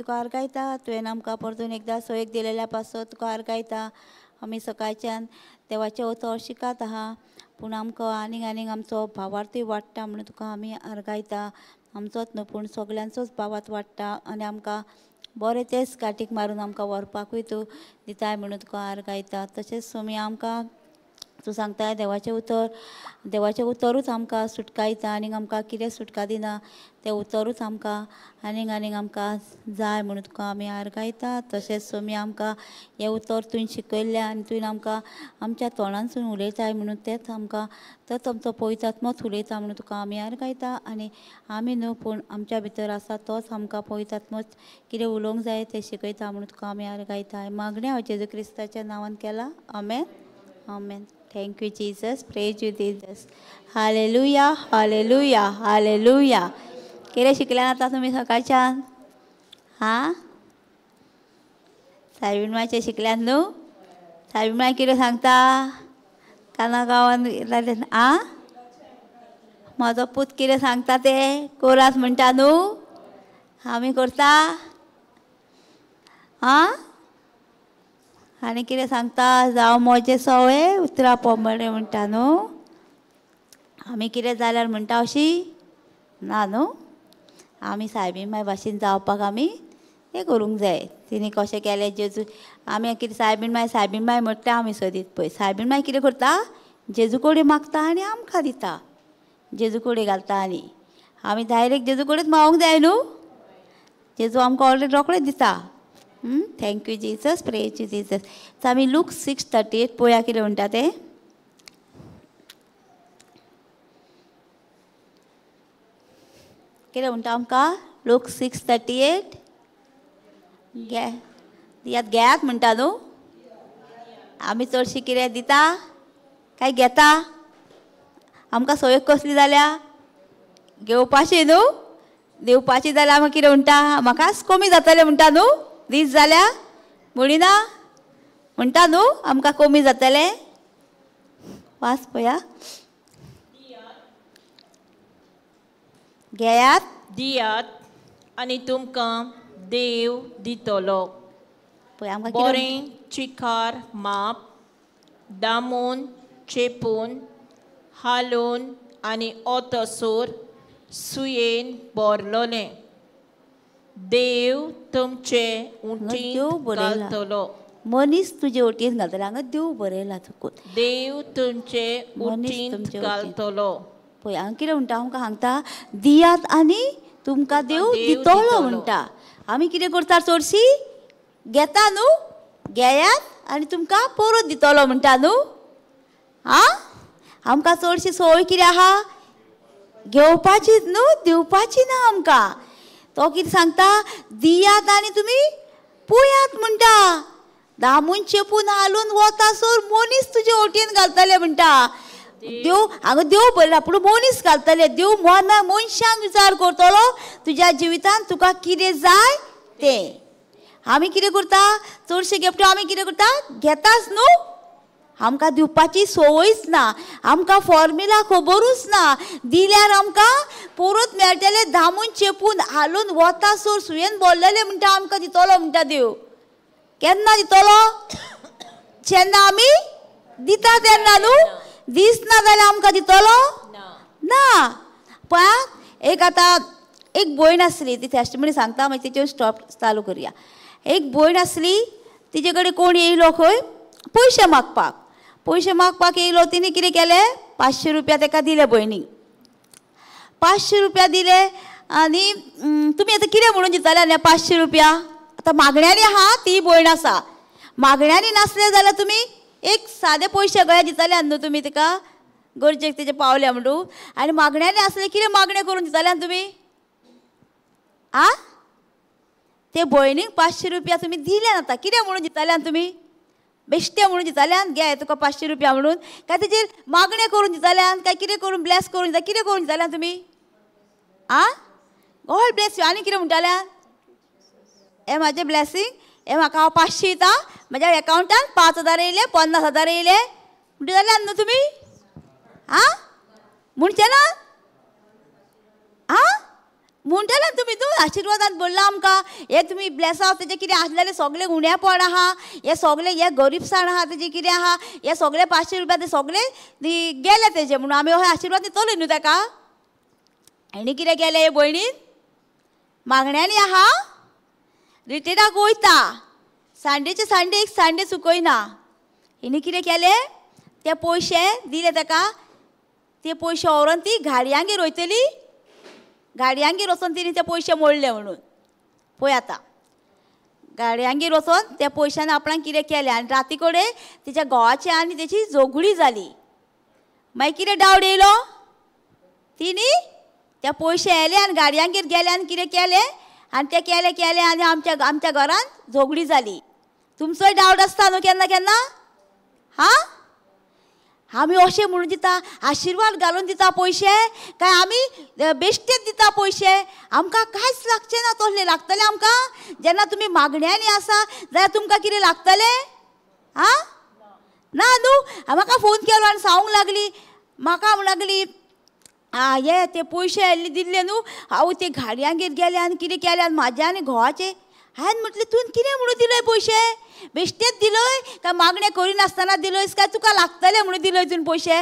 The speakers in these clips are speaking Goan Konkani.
तुका आर्गायता. तुवें आमकां परतून एकदां सोयेक दिलेल्या पासत तुका आर्गायता. आमी सकाळच्यान देवाचें उतर शिकात आहा, पूण आमकां आनीक आनीक आमचो भावार्थूय वाडटा म्हणून तुका आमी आर्गायता. आमचोच न्हू पूण सगल्यांचोच भावार्थ वाडटा आनी आमकां बरें तेच गांठीक मारून आमकां व्हरपाकूय तूं दिताय म्हणून तुका आर्गायता. तशेंच तुमी आमकां तूं सांगताय देवाचें उतर, देवाचें उतरूच आमकां सुटकायता आनीक आमकां कितें सुटका दिना तें उतरूच आमकां आनीक आनीक आमकां जाय म्हणून तुका आमी आर्गायता. तशेंच तुमी आमकां हें उतर तुवें शिकयल्लें आनी तुवें आमकां आमच्या तोंडांतसून उलयताय म्हणून तेंच आमकां तोच आमचो पवित्र आत्मोच उलयता म्हणून तुका आमी आर्गायता. आनी आमी न्हू पूण आमच्या भितर आसा तोच आमकां पवित्र आत्मोच कितें उलोवंक जाय तें शिकयता म्हणून तुका आमी आर्गायता. मागणें हांव जेजू क्रिस्ताच्या नांवान केलां, आमेन, आमेन. Thank you Jesus, praise you Jesus. Hallelujah, hallelujah, hallelujah. कितें शिकल्यान आतां तुमी सकाळच्यान? हां, सायबीण मायचें शिकल्यान न्हू? सायबीण माय कितें सांगता? काना गांवान आं, म्हजो पूत कितें सांगता तें कोरास म्हणटा न्हू? आमी करता आं. आनी कितें सांगता? जावं म्हजें सवळे उतरां पोमणे म्हणटा न्हू? आमी कितें जाल्यार म्हणटा अशी ना न्हू? आमी सायबीण माय भाशेन जावपाक आमी हें करूंक जाय. तिणें कशें केलें जेजू, आमी कितें सायबीण माय सायबीण माय म्हणटा आमी सदींच पळय. सायबीण माय कितें करता? जेजू कडेन मागता आनी आमकां दिता, जेजू कडेन घालता. आनी आमी डायरेक्ट जेजू कडेन मागूंक जाय न्हू? जेजू आमकां ऑलरेडी रोखडेच दिता. Thank you Jesus, praise you Jesus. तर आमी लूक 6:38 पळोवया कितें म्हणटा तें. कितें म्हणटा आमकां लूक 6:38? घे दियात, घेयात म्हणटा न्हू? आमी चडशी कितें दिता काय घेता? आमकां संवय कसली जाल्या? घेवपाची न्हू? दिवपाची जाल्यार आमी कितें म्हणटा? म्हाकाच कमी जातलें म्हणटा न्हू? दीस जाल्या म्हणिना म्हणटा न्हू आमकां कमी जातलें. वाच पळया. घेयात, दियात आनी तुमकां देव दितलो. पळय आमकां बरें चिकार माप दामून चेपून हालून आनी ओतसूर सुयेन भरलोलें देव तुमचे उटींत घालतलो. मनीस तुजे उटींत घालतलो. हांगा देव बरयला चुकून. देव तुमचे उटींत घालतलो. पळय हांगा कितें म्हणटा आमकां सांगता दियात आनी तुमकां देव दितलो म्हणटा. आमी कितें करता चडशी? घेता न्हू? घेयात आनी तुमकां परत दितलो म्हणटा न्हू? आं, आमकां चडशी संवय कितें आहा? घेवपाचीच न्हू, दिवपाची ना आमकां. तो कितें सांगता? दियात आनी तुमी पळयात म्हणटा. दामून चेपून हालून वतासर मनीस तुजे ओटयेन घालतले म्हणटा. देव हांगा देव बरयला पूण मनीस घालतले. देव मना मनशांक विचार करतलो तुज्या जिवितान तुका कितें जाय तें. आमी कितें करता चडशे गेपट्यो? आमी कितें करता? घेताच न्हू? आमकां दिवपाची संवयच ना, आमकां फॉर्म्युला खबरूच ना. दिल्यार आमकां परत मेळटले. दामून चेपून हालून वतासर सुयेन भरलेले म्हणटा आमकां दितलो म्हणटा देव. केन्ना दितलो? जेन्ना आमी दिता तेन्ना न्हू? दिसना जाल्यार आमकां दितलो ना. पळय एक आतां एक भयण आसली, ती टेस्टिमनी सांगता मागीर तेचेर स्टॉप चालू करुया. एक भयण आसली, तिजे कडेन कोण येयलो खंय पयशे मागपाक. पयशे मागपाक येयलो. तिणें कितें केलें? 500 रुपया ताका दिले भयणीक. 500 रुपया दिले आनी तुमी आतां कितें म्हणून दितले आनी 500 रुपया? आतां मागण्यांनी आहा ती भयण आसा, मागण्यांनी नासले जाल्यार तुमी एक सादे पयशे गळ्या दितले न्हू तुमी तिका गरजेक तेजे पावल्या म्हणून. आनी मागण्यांनी आसले कितें मागणें करून दितले तुमी? आं, ते भयणीक 500 रुपया तुमी दिले आतां कितें म्हणून दितले तुमी? बेश्टे म्हणून दितले घे तुका 500 रुपया म्हणून? काय तेजेर मागणें करून दितले? काय कितें करून ब्लॅस करून दिता? कितें करून दितले तुमी? आं, गॉड ब्लॅस you. आनी कितें म्हणटाले? हें म्हाजें ब्लॅसिंग, हें म्हाका हांव 500 दिता, म्हज्या एकावंटान 5000 येयले, 50,000 येयले म्हणटा जाल्यार न्हू तुमी? आं, म्हणचे ना? आं, म्हणटले तुमी न्हू आशिर्वादान बोल्ला आमकां, हे तुमी ब्लेसांव तेजें कितें आसलेलें सगळें उणेपण आहा, हे सगळें हे गरीबसाण आहा तेजें कितें आहा, हे सगळे 500 रुपया ते सगळे गेले तेजे, म्हणून आमी हो आशिर्वाद दितले न्हू ताका. आनी कितें केलें हे भयणीन, मागण्यांनी आहा, रिटेराक वयता, सांडेचे सांडे एक सांडे चुकयना. हिणें कितें केलें, ते पयशे दिले ताका, ते पयशे व्हरून ती गाडयांगेर वयतली, गाडयांगेर वचोन तिणें ते पयशे मोडले म्हणून. पळय आतां गाडयांगेर वचोन त्या पयशान आपणाक कितें केलें, आनी राती कडेन तिच्या घोवाची आनी तेची झगडी जाली. मागीर कितें डावड येयलो, तिणी त्या पयशे येयले आनी गाडयांगेर गेले आनी कितें केलें, आनी तें केलें केलें आनी आमच्या आमच्या घरांत झगडी जाली. तुमचोय डावट आसता न्हू केन्ना केन्ना? हां, आमी अशें म्हणून दिता, आशिर्वाद घालून दिता पयशे, काय आमी बेश्टेच दिता पयशे? आमकां कांयच लागचें ना. तसलें लागतलें आमकां जेन्ना तुमी मागण्यांनी आसा जाल्यार तुमकां कितें लागतलें? आं, ना न्हू. म्हाका फोन केलो आनी सांगूंक लागली, म्हाका म्हणूंक लागली, आं हे ते पयशे दिल्ले न्हू, हांव ते गाडयांगेर गेले आनी कितें केलें आनी म्हाज्या आनी घोवाचें. हांवें म्हटलें तुवें कितें म्हणून दिलय पयशे, बेश्टेच दिलय काय मागणें करिनासतना दिलयस काय तुका लागतलें म्हणून दिलय तुवें पयशे?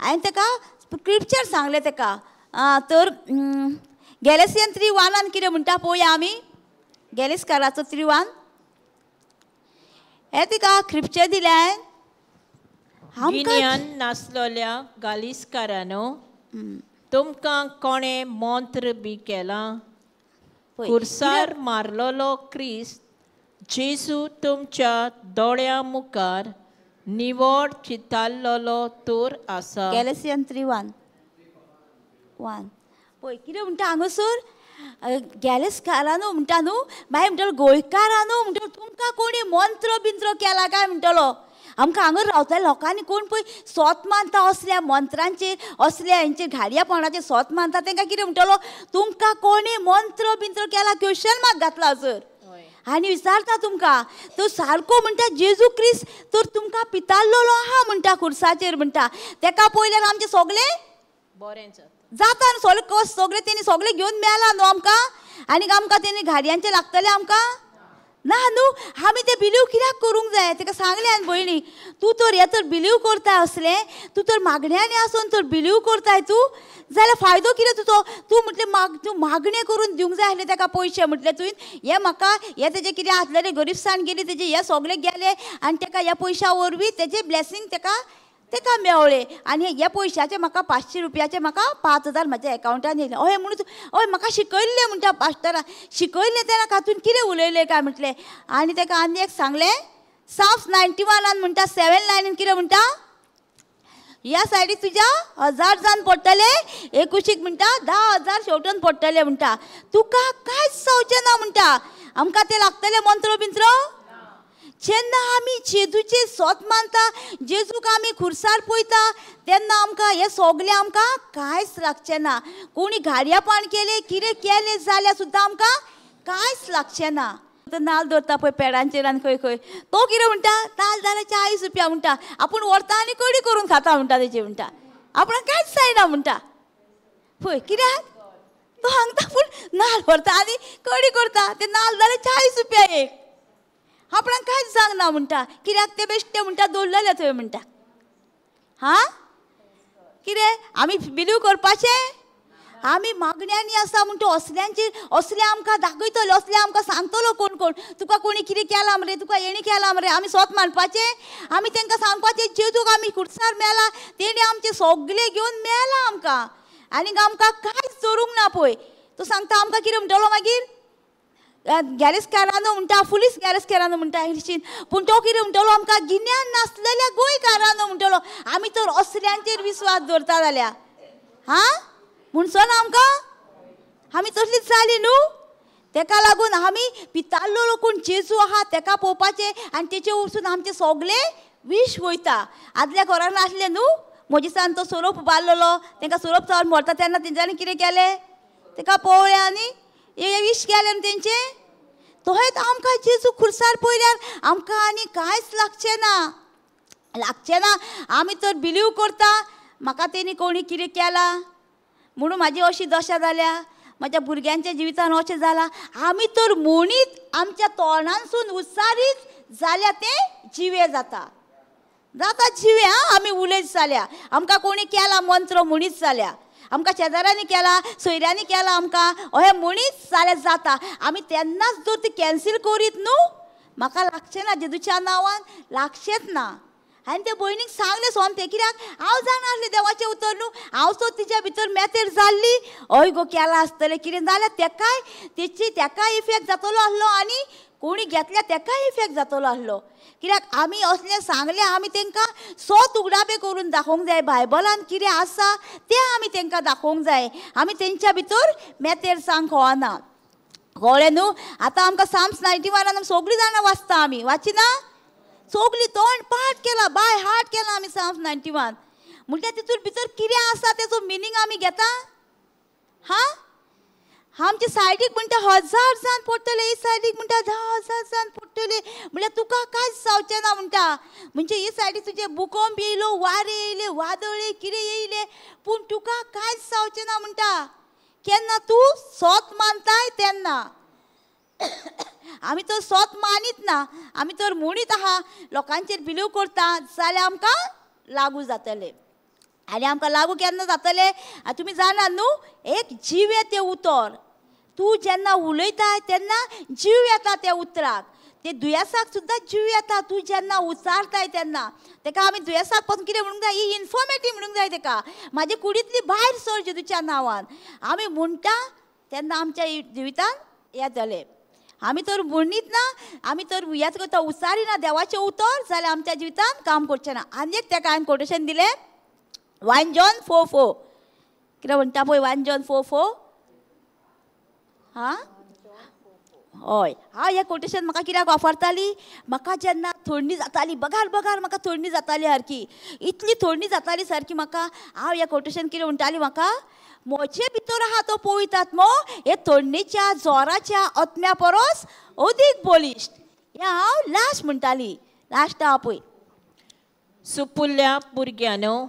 हांवें ताका स्क्रिप्चर सांगलें ताका. तर गॅलेसियन 3:1 कितें म्हणटा पळोवया आमी, गॅलेस्काराचो 3:1 हें तिका क्रिप्चर दिलें हांवें. गिन्यान नासलेल्या गालिस्कारानो, तुमकां कोणें मंत्र बी केलां? खुर्सार मारलेलो क्रिस्त जेजू तुमच्या दोळ्यां मुखार निवळ चितारलेलो तर आसा. गॅलेसियन 3:1 पळय कितें म्हणटा हांगासर, गॅलेस्कारानू म्हणटा न्हू, मागीर म्हणटलो गोंयकारानू म्हणटलो तुमकां कोणी मंत्र बिंत्र केला काय म्हणटलो. आमकां हांगा रावतल्या लोकांनी कोण पळय सोत मानता असल्या मंत्रांचेर, असल्या हेंचेर घाडयापणाचेर सोत मानता, तांकां कितें म्हणटलो, तुमकां कोणी मंत्र बिंत्र केला? क्वेश्चन मार्क घातला सर. आनी विचारता तुमकां, तो सारको म्हणटा जेजू क्रिस्त तर तुमकां पितारलेलो आहा म्हणटा खुर्साचेर म्हणटा, तेका पळयल्यार आमचें सगळें बरें जाता न्हू, सगळें कस सगळें तेणी सगळें घेवन मेला न्हू आमकां, आनी आमकां तेणी घाडयांचें लागतलें आमकां ना न्हू. आमी तें बिलीव कित्याक करूंक जाय? ताका सांगलें हांवें, भयणी तूं तर हें तर बिलीव करता असलें, तूं तर मागण्यांनी आसून तर बिलीव करताय तूं, जाल्यार फायदो कितें तुजो? तूं म्हटलें तूं मागणें करून दिवंक जाय आसलें ताका पयशे, म्हटलें तुवें हें म्हाका हें तेजें कितें आसलेलें गरीबसाण गेली तेजें, हें सगळें गेलें आनी ताका ह्या पयशां वरवीं तेजें ब्लेसींग ताका ताका मेवळें, आनी ह्या पयशाचे म्हाका 500 रुपयाचे म्हाका 5000 म्हज्या एकावंटान येयले. हय म्हणून हय म्हाका शिकयल्लें म्हणटा पास्टरान, शिकयल्लें तेन्ना तातूंत कितें उलयलें काय म्हटलें. आनी ताका आनी एक सांगलें, साम्स 91 म्हणटा 7 लायनीन कितें म्हणटा, ह्या सायडीक तुज्या 1000 जाण पडटले, एक कुशीक म्हणटा 10,000 शेवटून पडटले म्हणटा, तुका कांयच जावचें ना म्हणटा. आमकां तें लागतलें मंत्र बिंत्र? जेन्ना आमी जेजूचें सोत मानता, जेजूक आमी खुर्सार पळयता, तेन्ना आमकां हें सगळें आमकां कांयच लागचें ना. कोणी घाडयापण केलें कितें केलें जाल्यार सुद्दां आमकां कांयच लागचें ना. नाल दवरता पळय पेडांचेर आनी खंय खंय, तो कितें म्हणटा, नाल जाल्यार 40 रुपया म्हणटा, आपूण व्हरता आनी कडी करून खाता म्हणटा तेजी, म्हणटा आपणाक कांयच जायना म्हणटा. पळय कित्याक तो सांगता, पूण नाल व्हरता आनी कडी करता, ते नाल जाल्यार 40 रुपया एक, आपणाक कांयच जावंक ना म्हणटा. कित्याक ते बेश्टे म्हणटा दवरलेले थंय म्हणटा. हां कितें आमी बिलीव करपाचें? आमी मागण्यांनी आसा म्हणटा असल्यांचेर, असले आमकां दाखयतले, असले आमकां सांगतलो कोण कोण, तुका कोणी कितें केलां मरे, तुका हेणी केलां मरे. आमी सोत मानपाचें, आमी तांकां सांगपाचें जेजूक आमी खुर्सार मेला, तेणी आमचें सगळें घेवन मेला आमकां, आनी आमकां कांयच दवरूंक ना. पळय तो सांगता आमकां कितें म्हणटलो मागीर, गॅरेजकारानो म्हणटा, पुलीस गॅरेजकारानो म्हणटा इंग्लिशीन, पूण तो कितें म्हणटलो आमकां गिन्यान नासलेल्या गोंयकारानो म्हणटलो. आमी तर असल्यांचेर विस्वास दवरता जाल्यार हां म्हणसो ना आमकां, आमी तसलीच जाली न्हू. तेका लागून आमी पितारलेलो कोण जेजू आहा तेका पळोवपाचें आनी तेचे वचून आमचें सगळें विश वयता. आदल्या घरान आसलें न्हू, म्हजे तो सोरोप बारलेलो, तांकां सोरोप चावन मरता तेन्ना तेंच्यांनी कितें केलें, तेका पळोवया आनी हे विश केलें न्हू तेंचें. तोहेच आमकां जेजू खुर्सार पळयल्यार आमकां आनी कांयच लागचें ना, लागचें ना. आमी तर बिलीव करता म्हाका तेणी कोणी कितें केलां म्हणून म्हाजी अशी दशा जाल्या, म्हज्या भुरग्यांच्या जिवितान अशें जालां. आमी तर म्हणीत आमच्या तोंडांसून उच्चारीत जाल्यार तें जिवे जाता, जाता जिवे. आं, आमी उलयत जाल्या, आमकां कोणी केला मंत्र म्हणीत जाल्या, आमकां शेजाऱ्यांनी केला, सोयऱ्यांनी केला, आमकां अहें म्हणीत जाल्यार जाता. आमी तेन्नाच जर ती कॅन्सील करीत न्हू, म्हाका लागचें ना जेजूच्या नांवान, लागचेंच ना. आनी ते भयणीक सांगलें सोमतें, कित्याक हांव जाणा आसलें देवाचें उतर न्हू, हांव सो तिच्या भितर मेतेर जाल्ली. हय गो केलां आसतलें कितें जाल्यार तेकाय तेची तेकाय इफेक्ट जातलो आसलो आनी कोणी घेतल्या तेकाय इफेक्ट जातलो आसलो. कित्याक आमी असलें सांगलें, आमी तांकां सोत उगडापे करून दाखोवंक जाय, बायबलान कितें आसा तें आमी तांकां दाखोवंक जाय. आमी तेंच्या भितर मेतेर सांग कळना, कळ्ळें न्हू. आतां आमकां साम्स 91 सगळीं जाणां वाचता, आमी वाचिना, सगळीं तोंड पाठ केला, बाय हार्ट केला आमी साम्स 91. म्हणल्यार तितून भितर कितें आसा तेचो मिनींग आमी घेता. हां, आमचे सायडीक म्हणटा 1000 जाण पडटले, ही सायडीक म्हणटा 10,000 जाण पडटले, म्हणल्यार तुका कांयच जावचें ना म्हणटा. म्हणजे ही सायडीक तुजे भुकंप येयलो, वारें येयलें, वादळ कितें येयलें, पूण तुका कांयच जावचें ना म्हणटा. केन्ना तूं सोत मानताय तेन्ना. आमी तर सोत मानीत ना, आमी तर म्हणीत आहा, लोकांचेर बिलीव करता जाल्यार आमकां लागू जातलें. आनी आमकां लागू केन्ना जातलें तुमी जाणा न्हू, एक जीव तें उतर, तूं जेन्ना उलयताय तेन्ना जीव येता त्या उतराक, ते दुयेंसाक सुद्दां जीव येता. तूं जेन्ना उच्चारताय तेन्ना तेका आमी दुयेंसाक पासून कितें म्हणूंक जाय, ही इन्फॉर्मेटी म्हणूंक जाय तेका, म्हाजे कुडींतली भायर सर जेजूच्या नांवान. आमी म्हणटा तेन्ना आमच्या जिवितान येतलें. आमी तर म्हणीत ना, आमी तर हेंच करता, उच्चारिना देवाचें उतर जाल्यार आमच्या जिवितान काम करचें ना. आनी एक तेका हांवें कोटेशन दिलें 1 John 4:4. कितें म्हणटा पळय 1 John 4:4. हां, हय, हांव हें कोटेशन म्हाका कित्याक वापरताली, म्हाका जेन्ना थंडी जाताली, बगार बगार म्हाका थंडी जाताली सारकी, इतली थंडी जाताली सारकी म्हाका, हांव हें कोटेशन कितें म्हणटाली, म्हाका म्हजे भितर आहा तो पवित्र आत्मो हे थंडीच्या जोराच्या आत्म्या परस अदीक बळिश्ट. हें हांव लास्ट म्हणटाली, लास्ट आहा पळय. सुपुल्ल्या भुरग्यांनो,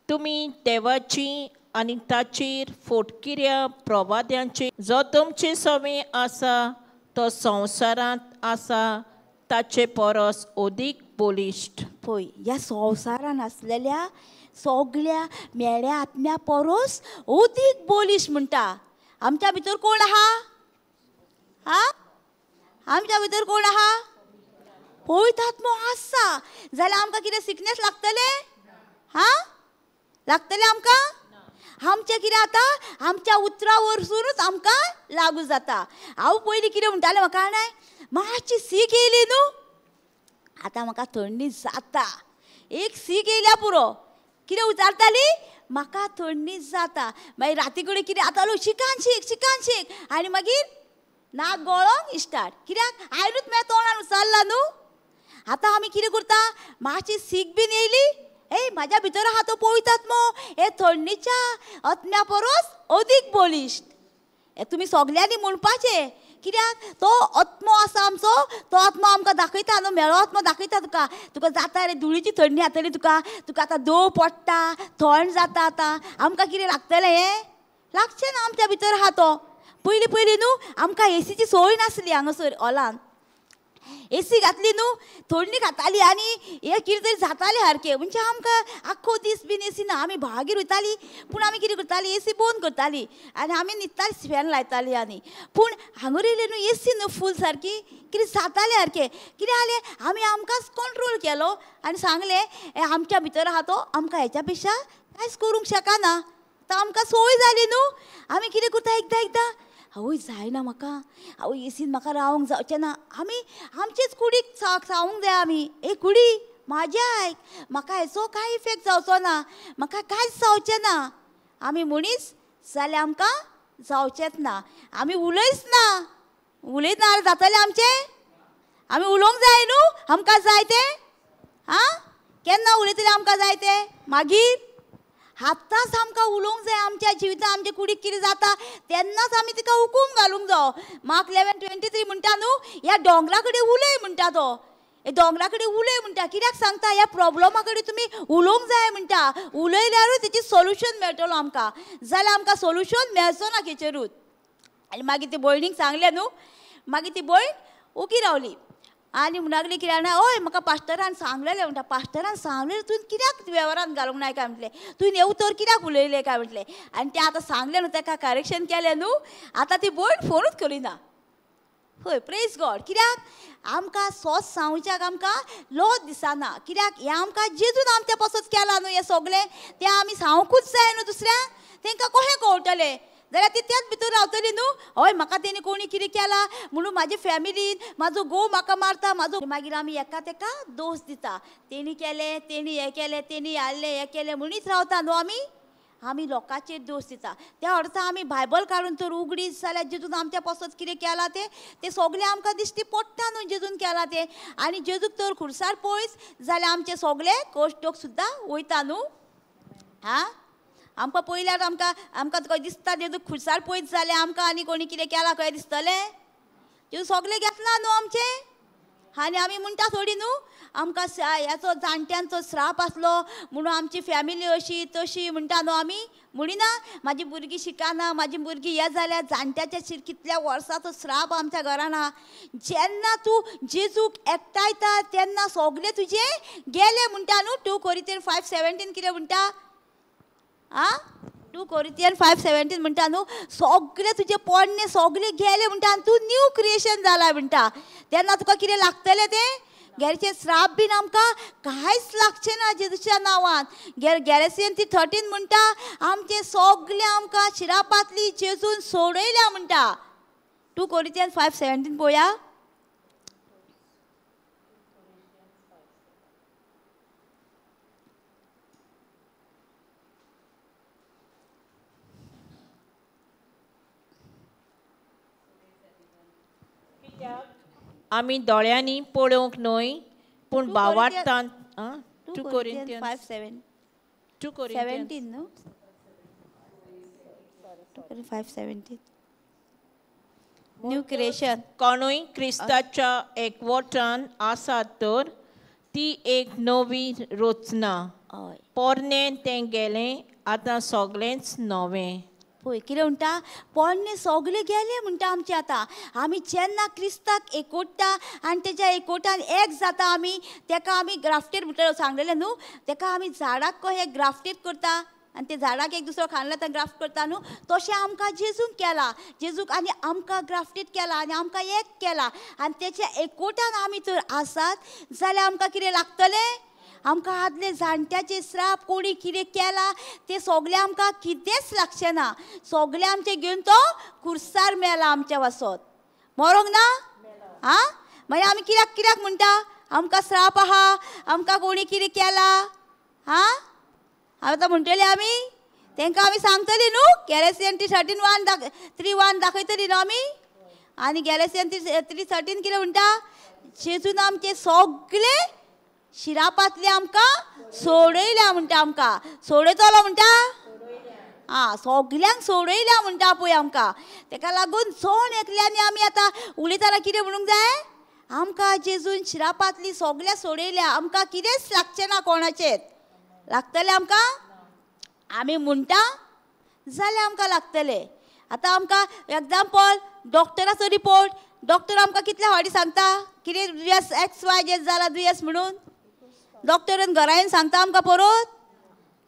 तुमी देवाची आनी ताचेर फोटकिऱ्या प्रवाद्यांची, जो तुमचे सवे आसा तो संवसारांत आसा ताचे परस अदीक बळिश्ट. पळय, ह्या संवसारान आसलेल्या सगळ्या मेळ्या आत्म्या परस अदीक बळिश्ट म्हणटा. आमच्या भितर कोण आहा? हा, आमच्या भितर कोण आहा? पवित्र आत्मो आसा जाल्यार आमकां कितें सिकनेस लागतलें? हा, लागतलें आमकां? आमचें कितें आतां आमच्या उतरां वरसुनूच आमकां लागू जाता. हांव पयलीं कितें म्हणटालें, म्हाका जाणाय मातशी सीक येयली न्हू, आतां म्हाका थंडी जाता, एक सीक येयल्या पुरो. कितें उचारताली, म्हाका थंडी जाता. मागीर राती कडेन कितें जातालो, शिकान शीक शिकान शीक, आनी मागीर नाक गळोंक स्टार्ट. कित्याक आयनूच मागीर तोंडान उचारला न्हू. आतां आमी कितें करता, मातशी सीक बीन येयली, ए म्हाज्या भितर आहा तो पवित्र आत्मो हे थंडीच्या आत्म्या परस अदीक बळिश्ट. हे तुमी सगल्यांनी म्हणपाचें, कित्याक तो आत्मो आसा आमचो, तो आत्मो आमकां दाखयता न्हू, मेळो आत्मो दाखयता तुका, तुका जाता रे धुळीची थंडी जातली तुका, तुका आतां दव पडटा, थंड जाता, आतां आमकां कितें लागतलें? हें लागचें ना, आमच्या भितर आहा तो. पयलीं पयलीं न्हू आमकां एसीची सोय नासली हांगासर हॉलान, एसी घातली न्हू, थंडी खाताली आनी हें कितें तरी जातालें सारकें. म्हणजे आमकां आख्खो दीस बीन एसी ना, आमी भागीर वयताली, पूण आमी कितें करताली, एसी बंद करताली आनी आमी न्हिदताली, फॅन लायताली. आनी पूण हांगा येयलें न्हू एसी न्हू फूल सारकी, कितें जातालें सारकें. कितें जालें, आमी आमकांच कंट्रोल केलो आनी सांगलें हें आमच्या भितर आहा तो, आमकां हेच्या पेक्षा कांयच करूंक शकना. आतां आमकां सोय जाली न्हू, आमी कितें करता, एकदां एकदां आवय जायना म्हाका, आवय एसीन म्हाका रावंक जावचें ना, आमी आमचेच कुडीक सावंक जाय. आमी ए कुडी म्हाजें आयक, म्हाका हेचो कांय इफेक्ट जावचो ना, म्हाका कांयच जावचें ना. आमी म्हणीच जाल्यार आमकां जावचेंच ना. आमी उलयच ना, उलयतना जातलें आमचें? आमी उलोवंक जाय न्हू, आमकां जाय तें. आं, केन्ना उलयतलें आमकां जाय तें? मागीर आतांच आमकां उलोवंक जाय. आमच्या जिवितांत आमच्या कुडीक कितें जाता तेन्नाच आमी तिका हुकूम घालूंक जावो. मार्क 11:23 म्हणटा न्हू, ह्या दोंगरा कडेन उलय म्हणटा तो. दोंगरा कडेन उलय म्हणटा. कित्याक सांगता? ह्या प्रोब्लमा कडेन तुमी उलोवंक जाय म्हणटा. उलयल्यारूच तेची सोल्युशन मेळटलो आमकां, जाल्यार आमकां सोल्युशन मेळचो ना खेचेरूच. आनी मागीर ती भयणीक सांगलें न्हू, मागीर ती भयण ओगी रावली आनी म्हणूंक लागली कितें जाणा, हय म्हाका पास्टरान सांगलेलें म्हणटा, पास्टरान सांगलेलें तुवें कित्याक वेव्हारान घालूंक नाय काय म्हटलें, तुवें हें उतर कित्याक उलयलें काय म्हटलें. आनी तें आतां सांगलें न्हू ताका करेक्शन केलें न्हू, आतां ती भयण फोनूच करिना. हय, प्रेज गॉड. कित्याक आमकां सोस सांगच्याक आमकां लज दिसना. कित्याक हें आमकां जेजून आमच्या पासत केलां न्हू हें सगळें, तें आमी सांगूंकूच जाय न्हू दुसऱ्यांक. तांकां कशें कळटलें? जाल्यार ती त्याच भितर रावतली न्हू. हय म्हाका तेणी कोणी कितें केलां म्हणून म्हाजे फॅमिलीन म्हाजो घोव म्हाका मारता, म्हाजो. मागीर आमी एका तेका दोश दिता, तेणी केलें, तेणी हें केलें, तेणी हाडलें, हें केलें म्हणीत रावता न्हू आमी. आमी लोकांचेर दोश दिता. त्या अर्था आमी बायबल काडून तर उगडीत जाल्यार जेजून आमच्या पासत कितें केलां तें तें सगळें आमकां दिश्टी पडटा न्हू जेजून केलां तें. आनी जेजूक तर खुर्सार पयस जाल्यार आमचे सगळे कश्टोक सुद्दां वयता न्हू. आं, आमकां पयल्यार आमकां आमकां खंय दिसता जेजू खुर्सार पयस जालें आमकां आनी कोणी कितें केलां खंय दिसतलें? जेजू सगळें घेतलां न्हू आमचें. आनी आमी म्हणटा थोडी न्हू आमकां ह्याचो जाणट्यांचो श्राप आसलो म्हणून आमची फॅमिली अशी तशी म्हणटा न्हू आमी. म्हणिना म्हाजी भुरगीं शिकना, म्हाजी भुरगीं हें जाल्यार जाणट्याच्या कितल्या वर्साचो श्राप आमच्या घरान आहा. जेन्ना तूं जेजूक एकठांयता तेन्ना सगळे तुजे गेले म्हणटा न्हू. 2 Corinthians 5:17 कितें म्हणटा? आं, 2 Corinthians 5:17 म्हणटा न्हू, सगळे तुजे पोरणे सगळे गेले म्हणटा आनी तूं न्यू क्रिएशन जाला म्हणटा. तेन्ना तुका कितें लागतलें? तें गेरचे श्राप बीन आमकां कांयच लागचें ना जेजूच्या नांवान. गेरेसियन 3:13 म्हणटा आमचे सगळे आमकां शिरापांतली जेजून सोडयल्या म्हणटा. 2 Corinthians 5:17 पळोवया. आमी दोळ्यांनी पळोवंक न्हय पूण भावार्थान. 2 Corinthians 5:17 न्हू, 2 Corinthians 5:17 new creation. कोणूय क्रिस्ताच्या एकवटान आसा तर ती एक नवी रचना, पोरणें तें गेलें आतां सगळेंच नवें. पळय कितें म्हणटा, पोरणे सगळे गेले म्हणटा आमचे. आतां आमी जेन्ना क्रिस्ताक एकवटा आनी तेज्या एकवटान एक जाता आमी, तेका आमी ग्राफ्टेड म्हणटा सांगलेलें न्हू, तेका आमी झाडाक कशें ग्राफ्टेड करता आनी ते झाडाक एक दुसरो खांदला तर ग्राफ्ट करता न्हू, तशें आमकां जेजून केला. जेजूक आनी आमकां ग्राफ्टेड केला आनी आमकां एक केला आनी तेच्या एकवटान आमी तर आसात जाल्यार आमकां कितें लागतलें? आमकां आदले जाणट्याचे श्राप कोणी कितें केला तें सगळें आमकां कितेंच लागचें ना. सगळें आमचें घेवन तो खुर्सार मेला आमच्या वासत. मरोंक ना? आं, मागीर आमी कित्याक कित्याक म्हणटा आमकां श्राप आहा, आमकां कोणी कितें केला? आं, आतां म्हणटली आमी तांकां आमी सांगतली न्हू, गॅलेसियन 3:13 3:1 दाखयतली न्हू आमी. आनी गॅलेसियन 3:13 कितें म्हणटा, जेजून आमचे सगळे शिरापांतले आमकां सोडयल्या म्हणटा. आमकां सोडयतलो म्हणटा, आं, सगल्यांक सोडयल्या म्हणटा पळय आमकां. तेका लागून जण एकल्यांनी आमी आतां उलयतना कितें म्हणूंक जाय, आमकां जेजून शिरापांतली सगल्या सोडयल्या, आमकां कितेंच लागचें ना. कोणाचेर लागतलें आमकां? आमी म्हणटा जाल्यार आमकां लागतलें. आतां आमकां एग्जाम्पल डॉक्टराचो रिपोर्ट, डॉक्टर आमकां कितल्या फावटी सांगता कितें दुयेंस एक्स वाय जें जालां दुयेंस म्हणून, डॉक्टरान घरा येवन सांगता आमकां परत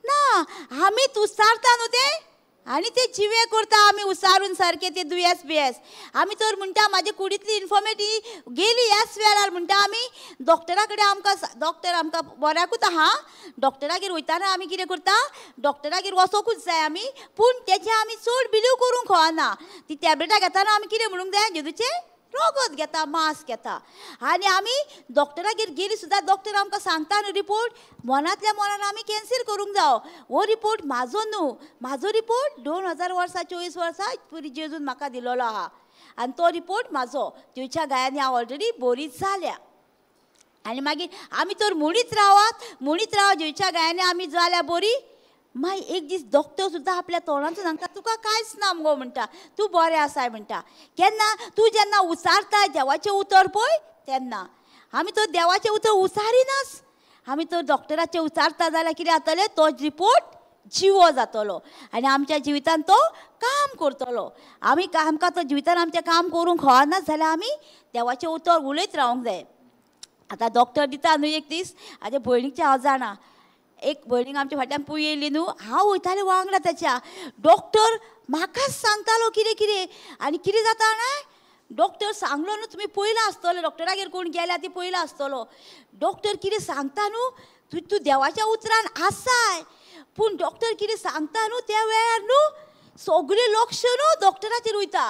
ना. आमीच उसारता न्हू तें आनी ते जिवे करता आमी उसारून सारके ते दुयेंस बियेंस. आमी तर म्हणटा म्हाजे कुडींतली इन्फॉर्मेटी गेली ह्याच वेळार म्हणटा आमी डॉक्टरा कडेन. आमकां डॉक्टर आमकां बऱ्याकूच आहा, डॉक्टरागेर वयताना आमी कितें करता, डॉक्टरागेर वचोंकूच जाय आमी, पूण तेजें आमी चड बिलीव करूंक खवना. ती टॅबलेटां घेताना आमी कितें म्हणूंक जाय, जेजूचें रगत घेता, मांस घेता. आनी आमी डॉक्टरागेर गेली सुद्दां डॉक्टर आमकां सांगता न्हू रिपोर्ट, मनांतल्या मनान आमी कॅन्सील करूंक जावो. हो रिपोर्ट म्हाजो न्हू, म्हाजो रिपोर्ट 2000 वर्सां 24 वर्सां पयलीं जेजून म्हाका दिलोलो आहा आनी तो रिपोर्ट म्हाजो. तुमच्या गायांनी हांव ऑलरेडी बरी जाल्या. आनी मागीर आमी तर म्हणीत रावात, म्हणीत रावा जेजूच्या गायांनी आमी जाल्या बरी. मागीर एक दीस डॉक्टर सुद्दां आपल्या तोंडांतून सांगता तुका कांयच ना मुगो म्हणटा, तूं बरें आसाय म्हणटा. केन्ना तूं जेन्ना उचारता देवाचें उतर पळय तेन्ना. आमी तो देवाचें उतर उचारिनाच. आमी तो डॉक्टराचें उचारता जाल्यार कितें जातलें, तो रिपोर्ट जिवो जातलो आनी आमच्या जिवितान तो काम करतलो. आमी आमकां तो जिवितान आमचें काम करूंक खळना जाल्यार आमी देवाचें उतर उलयत रावंक जाय. आतां डॉक्टर दिता न्हू एक दीस, आतां भयणीचें हांव जाणा, एक भयणीक आमच्या फाटल्यान पूय येयली न्हू, हांव वयतालें वांगडा ताच्या. डॉक्टर म्हाकाच सांगतालो कितें कितें आनी कितें जाता जाणा, डॉक्टर सांगलो न्हू, तुमी पयलां आसतलो डॉक्टरागेर कोण गेल्या ती पयलां आसतलो. डॉक्टर कितें सांगता न्हू, तूं तूं देवाच्या उतरान आसाय, पूण डॉक्टर कितें सांगता न्हू त्या वेळार न्हू सगळें लक्ष न्हू डॉक्टराचेर वयता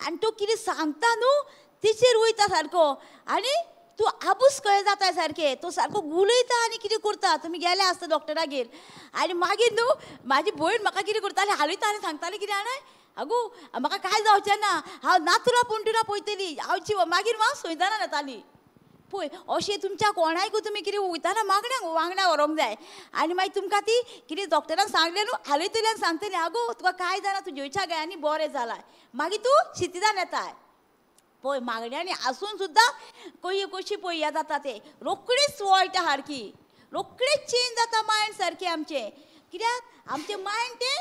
आनी तो कितें सांगता न्हू तेचेर वयता सारको, आनी तूं आबूस कळ्ळें जाता सारकें, तो सारको उलयता आनी कितें करता. तुमी गेले आसता डॉक्टरागेर आनी मागीर न्हू म्हाजी भयण म्हाका कितें करताली, हालयता आनी सांगताली कितें जाणा, आगो म्हाका कांय जावचें ना, हांव नातुरा पुंटुरा पळयतली, हांव जिव मागीर हांव सोयताना येताली. पळय अशें तुमच्या कोणायकूय तुमी कितें वयताना मागण्यांक वांगडा व्हरूंक जाय. आनी मागीर तुमकां ती कितें डॉक्टरान सांगलें न्हू, हालयतल्यान सांगतली, आगो तुका कांय जायना, तूं जेवच्या गायांनी बरें जालां, मागीर तूं शितिदान येताय. पळय मागण्यांनी आसून सुद्दां कशी कशी पळय जाता तें, रोखडीच वळटा सारकी, रोखडीच चेंज जाता मायंड सारकें आमचें. कित्याक आमचें मायंड तें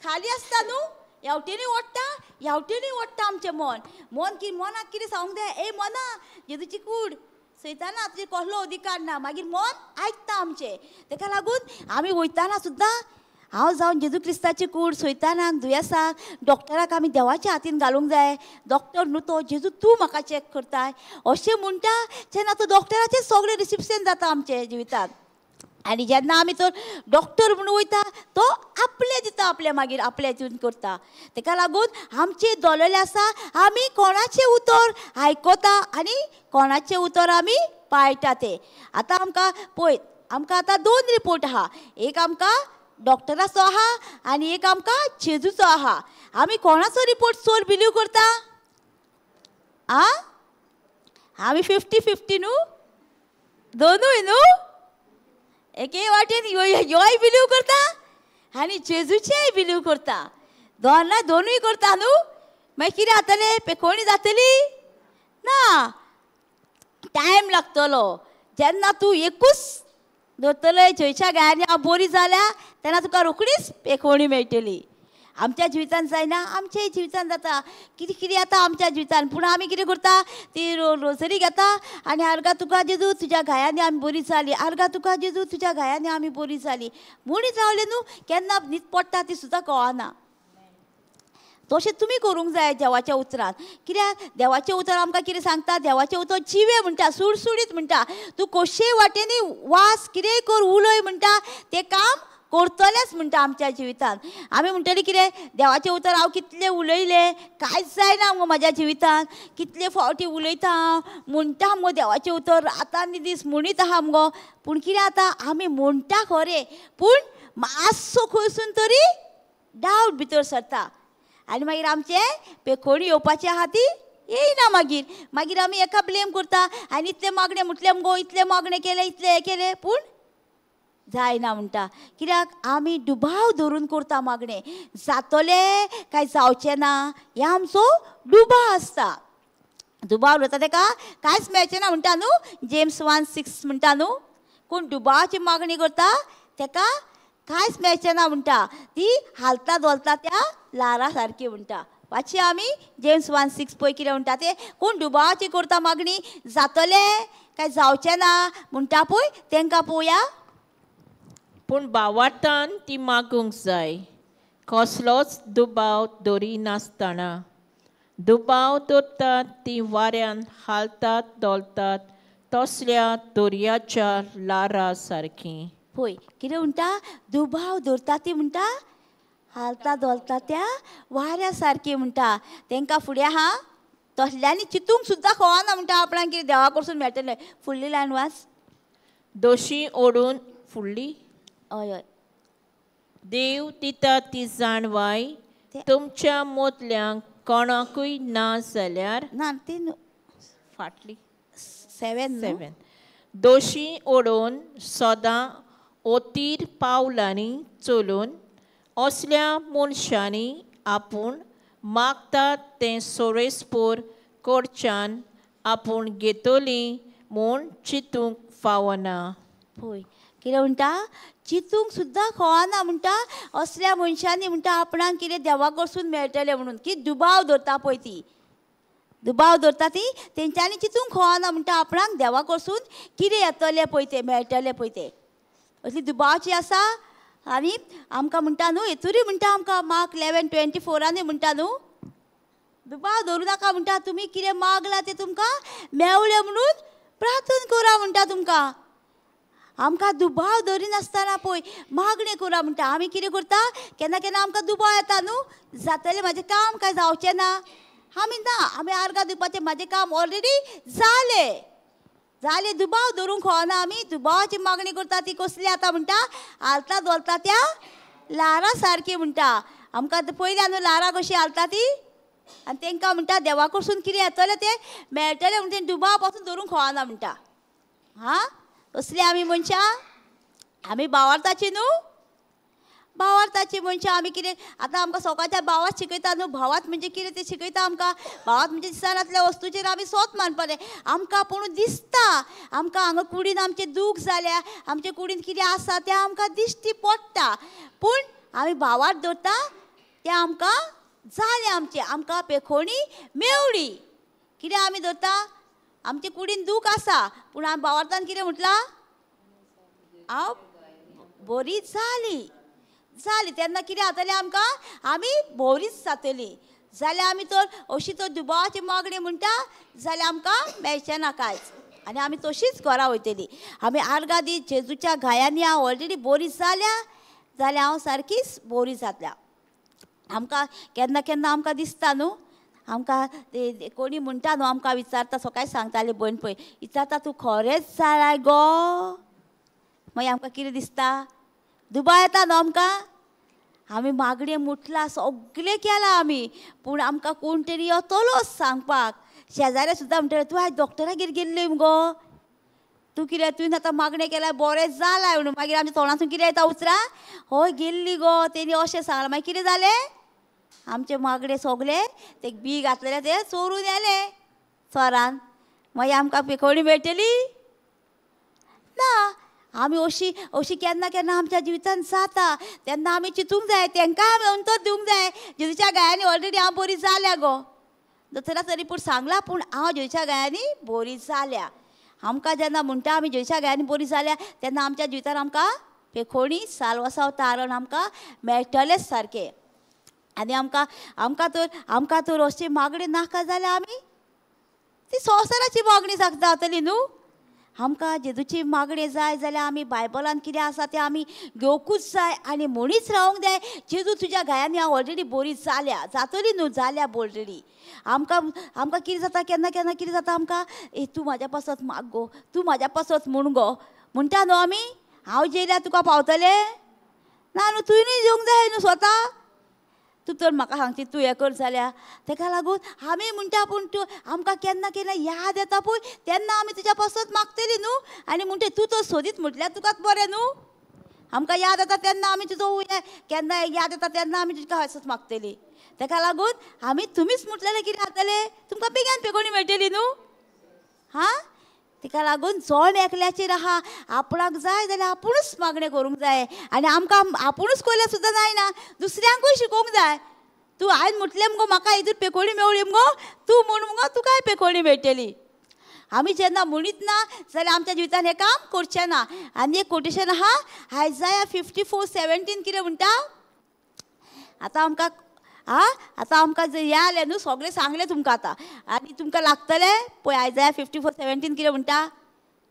खाली आसता न्हू, हेवटेनूय ओडटा हेवटेनूय ओडटा आमचें मन. मन की मनाक कितें सांगूंक जाय, ए मना जेजूची कूड सयताना तुजे कसलो अधिकार ना, मागीर मन आयकता आमचें. तेका लागून आमी वयताना सुद्दां हांव जावन जेजू क्रिस्ताची कूड सयतानाक दुयेंसाक डॉक्टराक आमी देवाच्या हातीन घालूंक जाय. डॉक्टर न्हू तो, जेजू तूं म्हाका चॅक करताय अशें म्हणटा तेन्ना तो डॉक्टराचें सगळें रिसिप्शन जाता आमचें जिवितांत. आनी जेन्ना आमी तो डॉक्टर म्हणून वयता तो आपलें दिता, आपलें मागीर आपलें हितून करता. तेका लागून आमचें दोलोलें आसा आमी कोणाचें उतर आयकता आनी कोणाचें उतर आमी पाळटा तें. आतां आमकां पळय, आमकां आतां दोन रिपोर्ट आहा, एक आमकां डॉक्टराचो आहा आनी एक आमकां जेजूचो आहा. आमी कोणाचो रिपोर्ट चड बिलीव करता? आ आमी 50-50 न्हू, दोनूय न्हू, एके वाटेन ह्योय बिलीव करता आनी जेजूचेय बिलीव करता, दोना दोनूय करता न्हू. मागीर कितें जातलें, पेकोणी जातली ना, टायम लागतलो. जेन्ना तूं एकूच धरतले जयच्या गायांनी हांव बरी जाल्या तेन्ना तुका रोखडीच पेकोणी मेळटली. आमच्या जिवितान जायना, आमच्याय जिवितान जाता कितें कितें जाता आमच्या जिवितान. पूण आमी कितें करता, ती रोजरी घेता आनी आर्गां तुका जेजू तुज्या घायांनी आमी बरी जाली, आर्गां तुका जेजू तुज्या घायांनी आमी बरी जाली म्हणीत रावले न्हू, केन्ना न्हीद पडटा ती सुद्दां कळना. तशें तुमी करूंक जाय देवाच्या उतरान. कित्याक देवाचें उतर आमकां कितें सांगता, देवाचें उतर जिवें म्हणटा, सुडसुडीत म्हणटा, तूं कशेय वाटेनी वास कितेंय कर उलय म्हणटा, तें काम करतलेंच म्हणटा आमच्या जिवितान. आमी म्हणटली कितें, देवाचें उतर हांव कितलें उलयलें कांयच जायना मुगो म्हाज्या जिवितान, कितले फावटी उलयता हांव, म्हणटा मुगो देवाचें उतर रात आनी दीस म्हणीत आहा मुगो, पूण कितें जाता आमी म्हणटा खरें पूण मातसो खंयसून तरी डावट भितर सरता आनी मागीर आमचें पेखोणी येवपाचें आहा ती येयना. मागीर मागीर आमी एका ब्लेम करता आनी इतलें मागणें म्हटलें मुगो, इतलें मागणें केलें, इतलें हें केलें, पूण जायना म्हणटा. कित्याक आमी दुबाव धरून करता मागणें, जातलें काय जावचें ना हें आमचो दुबाव आसता. दुबाव धरता तेका कांयच मेळचें ना म्हणटा न्हू, जेम्स 1:6 म्हणटा न्हू, कोण दुबावाची मागणी करता तेका कांयच मेळचें ना म्हणटा, ती हालता धोलता त्या ल्हारा सारकी म्हणटा. वाचया आमी जेम्स 1:6 पळय कितें म्हणटा तें, कोण दुबावाची करता मागणी जातलें काय जावचें ना म्हणटा पळय तेंकां पळोवया. पूण भावार्थान ती मागूंक जाय, कसलोच दुबाव दवरिनासतना. दुबाव दवरतात ती वाऱ्यान हालतात धोलतात तसल्या दर्याच्या ल्हारा सारकी. पळय कितें म्हणटा, दुबाव दवरता ती म्हणटा हालता धोलता त्या वाऱ्या सारकी म्हणटा. तेंकां फुडें आहा तसल्यांनी चिंतूंक सुद्दां कळना म्हणटा आपणाक कितें देवा कडसून मेळटलें. फुडली लायन वाच. दोशी ओडून फुडली. हय हय. देव दिता ती जाणवाय तुमच्या मोतल्यांक कोणाकूय ना जाल्यार ना ती फाटली 7 दोशी ओडून सदां ओतीर पावलांनी चलून असल्या मनशांनी आपूण मागतात तें सोरेसपोर कडच्यान आपूण घेतली म्हूण चिंतूंक फावना. पळय कितें म्हणटा, चिंतूंक सुद्दां खवाना म्हणटा असल्या मनशांनी म्हणटा आपणाक कितें देवा कडसून मेळटलें म्हणून. की दुबाव दवरता पळय, ती दुबाव दवरता ती तेंच्यांनी चिंतूंक खवाना म्हणटा आपणाक देवा कडसून कितें येतलें पळय तें मेळटलें पळय तें, असली दुबावाची आसा. आनी आमकां म्हणटा न्हू हेतूरय म्हणटा आमकां मार्क 11:24 म्हणटा न्हू, दुबाव दवरूं नाका म्हणटा, तुमी कितें मागलां तें तुमकां मेवलें म्हणून प्रार्थना करा म्हणटा. तुमकां आमकां दुबाव दवरिनासतना पळय मागणें करा म्हणटा. आमी कितें करता, केन्ना केन्ना आमकां दुबाव येता न्हू, जातलें म्हाजें काम काय जावचें ना, आमी ना आमी आर्गां दिवपाचें म्हाजें काम ऑलरेडी जालें जालें, दुबाव दवरूंक खवना. आमी दुबावाची मागणी करता ती कसली आतां म्हणटा, हालता धोलता त्या ल्हारां सारकी म्हणटा. आमकां पयलीं न्हू ल्हारां कशीं हालता ती, आनी तांकां म्हणटा देवा कडसून कितें येतलें तें मेळटलें म्हणटा, दुबाव पासून दवरूंक खवना म्हणटा. हां, असली आमी मनशां, आमी भावार्थाची न्हू, भावार्थाची मनशां आमी कितें आतां आमकां सकाळच्या भावात शिकयता न्हू, भावात म्हणजे कितें तें शिकयता आमकां. भावात म्हणजे दिसनातल्या वस्तूचेर आमी सोत मानपाचें. आमकां पूण दिसता आमकां हांगा कुडीन आमचें दूख जाल्या, आमचे कुडीन कितें आसा तें आमकां दिश्टी पडटा, पूण आमी भावात दवरता तें आमकां जालें आमचें, आमकां पेखोणी मेवली. कितें आमी दवरता, आमचे कुडीन दूख आसा पूण आमी भावार्थान कितें म्हटलां, हांव बरी जाली जाली, तेन्ना कितें जातलें आमकां, आमी बरीच जातली. जाल्यार आमी तर अशी तर दुबावाची मागणी म्हणटा जाल्यार आमकां मेळचें ना कांयच, आनी आमी तशीच घरा वयतली. आमी आर्गां दी जेजूच्या घायांनी हांव ऑलरेडी बरी जाल्या, जाल्यार हांव सारकीच बरी जातल्या. आमकां केन्ना केन्ना आमकां दिसता न्हू, आमकां कोणी म्हणटा न्हू, आमकां विचारता, सकाळी सांगताली भयण पळय विचारता तूं खरेंच जालाय गो, मागीर आमकां कितें दिसता, दुबाव येता न्हू आमकां. आमी मागणें मुटलां सगळें केलां आमी, पूण आमकां कोण तरी येतलोच सांगपाक. शेजाऱ्या सुद्दां म्हणटलें तूं आयज डॉक्टरागेर गेल्ली मुगो, तूं कितें तुवें आतां मागणें केल्यार बरें जालां म्हणून. मागीर आमच्या तोंडांतसून कितें येता उतरां, हय गेल्ली गो तेणी अशें सांगलां. मागीर कितें जालें, आमचें मागणें सगळें ते बी घातलेलें तें चोरून येलें चोरान. मागीर आमकां पेखोणी मेळटली ना. आमी अशी अशी केन्ना केन्ना आमच्या जिवितान जाता, तेन्ना आमी चिंतूंक जाय, तांकां आमी अंतर दिवंक जाय. जेजूच्या गायांनी ऑलरेडी हांव बरी जाल्या गो, दोतोरा तरी पूण सांगलां, पूण हांव जेजूच्या गायांनी बरी जाल्या. आमकां जेन्ना म्हणटा आमी जेजूच्या गायांनी बरी जाल्या, तेन्ना आमच्या जिवितान आमकां पेखोणी सालवासाव तारण आमकां मेळटलेंच सारकें. आनी आमकां आमकां तर आमकां तर अशी मागणी नाका जाल्यार आमी ती संवसाराची मागणी जातली न्हू. आमकां जेजूची मागणी जाय जाल्यार आमी बायबलान कितें आसा तें आमी घेवकूच जाय आनी म्हणीच रावंक जाय. जेजू तुज्या घायांनी हांव ऑलरेडी बरी जाल्या, जातली न्हू, जाल्या ऑलरेडी. आमकां आमकां कितें जाता केन्ना केन्ना कितें जाता आमकां, ए तूं म्हाज्या पासत माग गो, तूं म्हाज्या पासत म्हूण गो म्हणटा न्हू आमी, हांव जेयल्यार तुका पावतलें ना न्हू, तुवेंय येवंक जाय न्हू स्वता, तूं तर म्हाका सांगती तूं हें कर जाल्यार. तेका लागून आमी म्हणटा पूण तूं आमकां केन्ना केन्ना याद येता पळय तेन्ना आमी तुज्या पासत मागतली न्हू, आनी म्हणटा तूं तर सोदीत म्हटल्यार तुकाच बरें न्हू. आमकां याद येता तेन्ना आमी तुजो केन्ना याद येता तेन्ना आमी तुका पासत मागतली. तेका लागून आमी तुमीच म्हटलेलें कितें जातलें, तुमकां बेगीन पेगोणी मेळटली न्हू. हां, तेका लागून जण एकल्याचेर आहा, आपणाक जाय जाल्यार आपुणूच मागणें करूंक जाय, आनी आमकां आपुणूच कोल्यार सुद्दां जायना, दुसऱ्यांकूय शिकोवंक जाय. तूं हांवें म्हटलें मुगो म्हाका हितून पेकोणी मेवली मुगो, तूं म्हूण मुगो तुकाय पेकोणी मेळटली. आमी जेन्ना म्हणीत ना जाल्यार आमच्या जिवितान हें काम करचें ना. आनी एक कोटेशन आहा आयजाया 54:17 कितें म्हणटा, आतां आमकां आं आतां आमकां जर हें आलें न्हू सगळें सांगलें तुमकां आतां, आनी तुमकां लागतलें पळय आयजाया 54:17 कितें म्हणटा,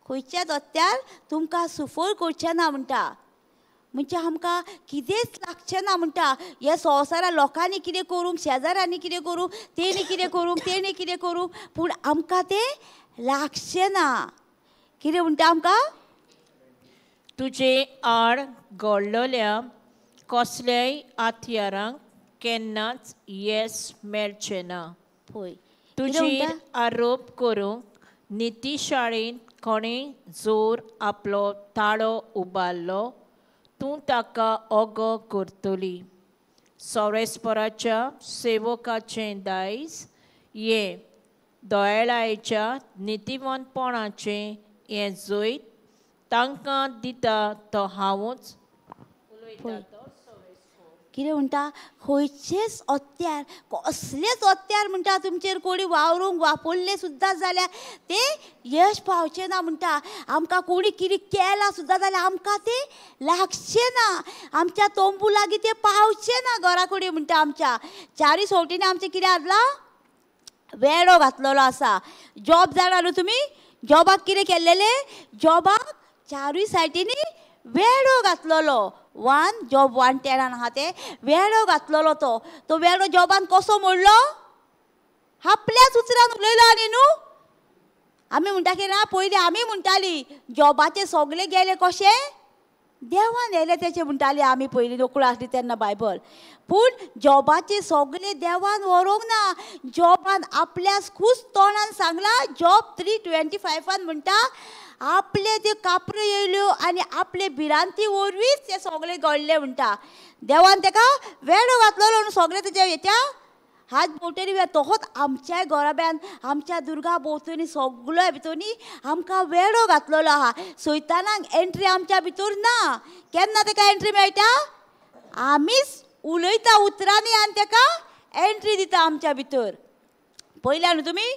खंयच्याच हत्यार तुमकां सुफळ करचें ना म्हणटा. म्हणजे आमकां कितेंच लागचें ना म्हणटा. ह्या संवसारा लोकांनी कितें करूंक, शेजाऱ्यांनी कितें करूंक, तेणी कितें करूंक, तेणी कितें करूंक, पूण आमकां तें लागचें ना. कितें म्हणटा आमकां, तुजे आड घडलेल्या कसल्याय हत्यारांक केन्नाच येस मेळचें ना. पळय तुजेर आरोप करूंक नितीशाळेंत कोणें जोर आपलो ताळो उबारलो, तूं ताका ओगो करतली. सोरेस्पराच्या सेवकाचें दायज हें, दयाळायेच्या नितीवंतपणाचें हें जैत तांकां दिता तो हांवूच उलयता तो. कितें म्हणटा, खंयचेच हत्यार, कसलेच हत्यार म्हणटा तुमचेर कोणी वावरूंक वापरले सुद्दां जाल्यार ते यश पावचें ना म्हणटा. आमकां कोणी कितें केलां सुद्दां जाल्यार आमकां तें लागचें ना, आमच्या तंबू लागीं तें पावचें ना घरा कडेन म्हणटा. आमच्या चारूय सवटींनी आमचें कितें घातलां, वेडो घातलेलो आसा. जॉब जाणा न्हू तुमी, जॉबाक कितें केल्लेलें, जॉबाक चारूय सायटींनी वेडो घातलेलो. वन जॉब 1:10 आहा ते वेडो घातलेलो. तो तो वेडो जॉबान कसो मोडलो, आपल्याच उतरान उलयलो. आनी न्हू आमी म्हणटा की ना, पयलीं आमी म्हणटाली जॉबाचे सगळे गेले कशे देवान येयले तेचे म्हणटाली आमी पयलीं नोकळो आसली तेन्ना बायबल. पूण जॉबाचे सगळे देवान व्हरूंक ना, जॉबान आपल्याच खूब तोंडान सांगला. जॉब 3:25 म्हणटा आपले त्यो कापऱ्यो येयल्यो आनी आपले भिरांती वरवींच ते सगळे घडले म्हणटा. देवान तेका वेडो घातलेलो न्हू सगळे तेच्या हेच्या हात भोंवतणी. तोच आमच्याय घराब्यान, आमच्या दुर्गा भोंवतणी सगळ्या भितरनी आमकां वेडो घातलेलो आहा. सैतानाक एंट्री आमच्या भितर ना. केन्ना तेका एंट्री मेळटा, आमीच उलयता उतरांनी आनी तेका एंट्री दिता आमच्या भितर. पयल्या न्हू तुमी,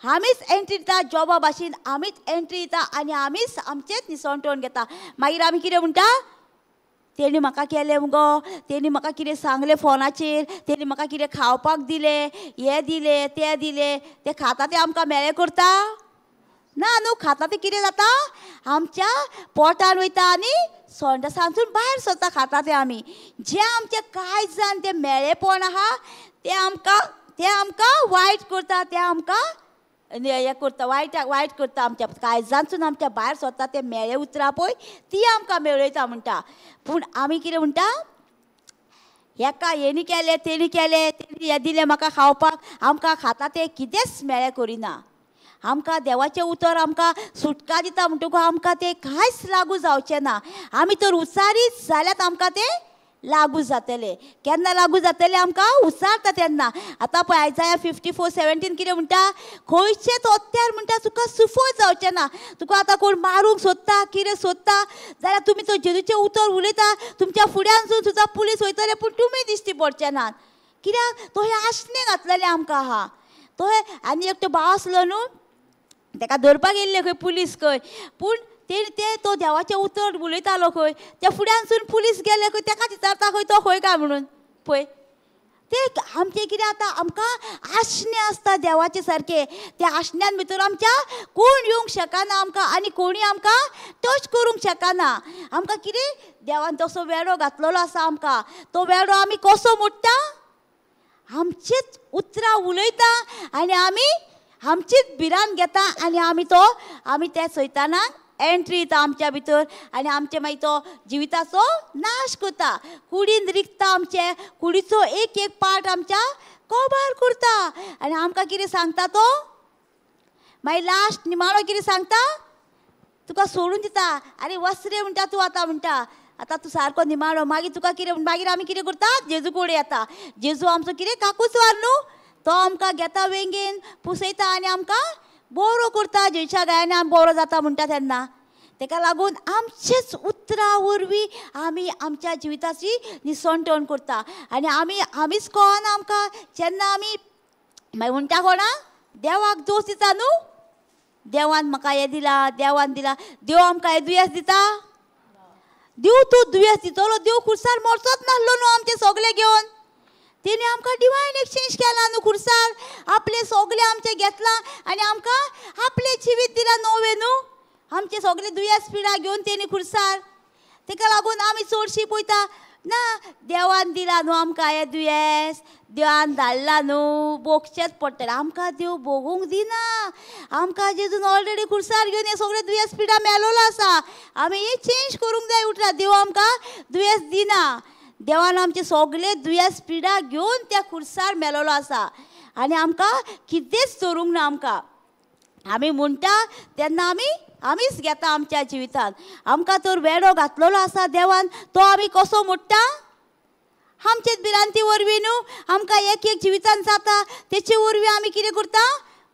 आमीच एंट्री दिता जॉबा भाशेन, आमीच एंट्री दिता आनी आमीच आमचेच निसणटोवन घेता. मागीर आमी कितें म्हणटा, तेणी म्हाका केलें मुगो, तेणी म्हाका कितें सांगलें फोनाचेर, तेणी म्हाका कितें खावपाक दिलें, हें दिलें तें दिलें. तें खाता तें आमकां मेळें करता ना न्हू. खाता तें कितें जाता, आमच्या पोटान वयता आनी सोंडासांतून भायर सरता खाता तें आमी. जें आमचें कांय जाण तें मेळेपण आहा तें आमकां, तें आमकां वायट करता, तें आमकां हें करता, वायट वायट करता. आमच्या काळजांतसून आमच्या भायर सरता तें मेळे उतरां पळय ती आमकां मेळयता म्हणटा. पूण आमी कितें म्हणटा, हेका हेणी केलें तेणी केलें, तेणी हें दिलें म्हाका खावपाक, आमकां खाता तें कितेंच मेळें करिना. आमकां देवाचें उतर आमकां सुटका दिता म्हणटकूच आमकां तें कांयच लागू जावचें ना. आमी तर उचारीत जाल्यार आमकां तें लागू जातलें. केन्ना लागू जातलें आमकां, उचारता तेन्ना. आतां पळय आयजाया 54:17 कितें म्हणटा, खंयचेच हत्यार म्हणटा तुका सुफळ जावचें ना. तुका आतां कोण मारूंक सोदता कितें सोदता जाल्यार तुमी तो जेजूचें उतर उलयता, तुमच्या फुड्यानसून सुद्दां पुलीस वयतले पूण तुमी दिश्टी पडचे नात. कित्याक तो हें आशणें घातलेलें आमकां आहा. तो हे आनी एकटो भाव आसलो न्हू, तेका धरपाक येयल्ले खंय पुलीस खंय, पूण ते ते तो देवाचें उतर उलयतालो खंय, त्या फुड्यानसून पुलीस गेले खंय, तेका विचारता खंय तो खंय काय म्हणून. पळय ते आमचें कितें आतां आमकां आशणें आसता देवाचे सारकें, त्या आशण्यान भितर आमच्या कोण येवंक शकना आमकां आनी कोणी आमकां टच करूंक शकना. आमकां कितें देवान तसो वेडो घातलेलो आसा आमकां, तो वेडो आमी कसो मोडटा, आमचेच उतरां उलयता आनी आमी आमचीच भिरांत घेता आनी आमी तो आमी त्या सैतानाक एंट्री दिता आमच्या भितर आनी आमचे मागीर तो जिविताचो नाश करता. कुडीन रिगता आमचे, कुडीचो एक एक पार्ट आमच्या कोबार करता आनी आमकां कितें सांगता तो मागीर लास्ट निमाणो कितें सांगता, तुका सोडून दिता. आनी वसरे म्हणटा तूं आतां, म्हणटा आतां तूं सारको निमाणो. मागीर तुका कितें, मागीर आमी कितें करता, जेजू कडेन येता. जेजू आमचो कितें काकूचवार न्हू, तो आमकां घेता वेंगेन पुसयता आनी आमकां बरो करता. जेजूच्या गायांनी आमी बरो जाता म्हणटा तेन्ना. तेका लागून आमचेच उतरां वरवीं आमी आमच्या जिविताची निसणटण करता आनी आमी आमीच कळना आमकां जेन्ना आमी मागीर म्हणटा कोणा देवाक दोश दिता न्हू, देवान म्हाका हें दिला, देवान दिला. देव आमकां हें दुयेंस दिता, देव तूं दुयेंस दितलो, देव खुर्सार मरचोच नासलो न्हू आमचें सगळें घेवन. तेणी आमकां डिवायन एक्सचेंज केला न्हू खुर्सार, आपलें सगळें आमचें घेतलां आनी आमकां आपलें जिवीत दिलां नवें न्हू. आमचें सगळें दुयेंस पिडा घेवन तेणी खुर्सार. तेका लागून आमी चडशीं पळयता ना देवान दिला न्हू आमकां हें दुयेंस, देवान धाडला न्हू, भोगचेंच पडटलें. आमकां देव भोगूंक दिना, आमकां जेजून ऑलरेडी खुर्सार घेवन हें सगळें दुयेंस पिडा मेलोलो आसा. आमी हें चेंज करूंक जाय उठला. देव आमकां दुयेंस दिना, देवान आमचे सगळे दुयेंस पिडा घेवन त्या खुर्सार मेलोलो आसा आनी आमकां कितेंच दवरूंक ना. आमकां आमी म्हणटा तेन्ना आमी आमीच घेता आमच्या जिवितांत. आमकां तर वेडो घातलेलो आसा देवान, तो आमी कसो मोडटा, आमचेच भिरांती वरवीं न्हू. आमकां एक एक जिवितांत जाता तेचे वरवीं आमी कितें करता,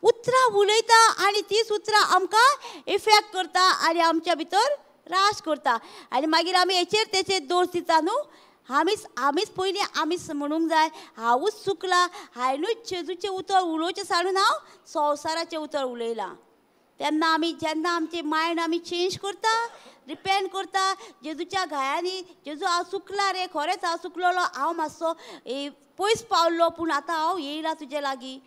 उतरां उलयता आनी तीच उतरां आमकां इफेक्ट करता आनी आमच्या भितर राश करता आनी मागीर आमी हेचेर तेचेर दोश दिता न्हू. आमीच आमीच पयलीं आमीच म्हणूंक जाय हांवूच चुकलां, हांवेनूच जेजूचें उतर उलोवचें साडून हांव संवसाराचें उतर उलयलां. तेन्ना आमी जेन्ना आमचें मायंड आमी चेंज करता, रिपेंट करता जेजूच्या घायांनी, जेजू हांव चुकलां रे, खरेंच हांव चुकलोलो, हांव मातसो पयस पावल्लो पूण आतां हांव येयलां तुजे लागीं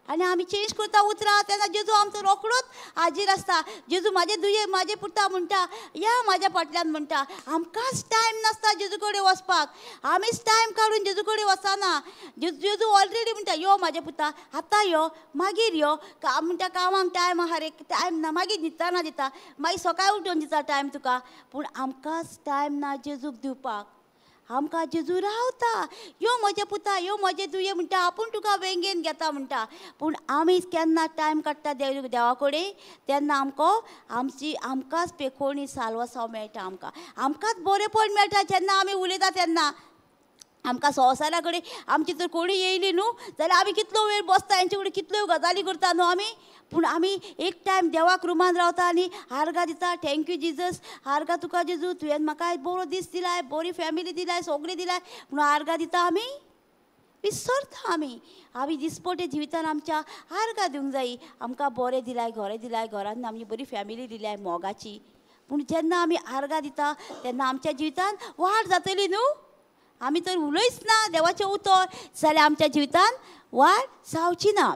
आनी आमी चेंज करता उतरां. तेन्ना जेजू आमचो रोकडोच हाजीर आसता. जेजू म्हाजे दुये म्हाजे पुता म्हणटा, या म्हाज्या फाटल्यान म्हणटा. आमकांच टायम नासता जेजू कडेन वचपाक, आमीच टायम काडून जेजू कडेन वचना. जेजू ऑलरेडी म्हणटा यो म्हाजे पुता, आतां यो, मागीर यो. म्हणटा कामाक टायम आहा रे, टायम ना, मागीर न्हिदतना दिता, मागीर सकाळी उठोवन दिता टायम तुका. पूण आमकांच टायम ना जेजूक दिवपाक. आमकां जेजू रावता, यो म्हजे पुता, यो म्हजे दुये म्हणटा, आपूण तुका वेंगेन घेता म्हणटा. पूण आमी केन्ना टायम काडटा देवा कडेन तेन्ना आमकां आमची आमकांच पेखोणी साल्वासांव मेळटा, आमकां आमकांच बरेपण मेळटा जेन्ना आमी उलयता तेन्ना. आमकां संवसारा कडेन आमची तर कोणी येयली न्हू जाल्यार आमी कितलो वेळ बसता हेंचे कडेन, कितल्यो गजाली करता न्हू आमी. पूण आमी एक टायम देवाक रुमान रावता आनी आर्गां दिता, thank you Jesus, आर्गां तुका जेजू, तुवें म्हाका बरो दीस दिलाय, बरी फॅमिली दिलाय, सगळें दिलाय म्हणून आर्गां दिता. आमी विसरता आमी आमी दिसपट्टे जिवितान आमच्या आर्गां दिवंक जायी. आमकां बरें दिलाय, घरें दिलाय, घरान आमची बरी फॅमिली दिलाय मोगाची. पूण जेन्ना आमी आर्गां दिता तेन्ना आमच्या जिवितान वाड जातली न्हू. आमी तर उलयच ना देवाचें उतर जाल्यार आमच्या जिवितान वाड जावची ना.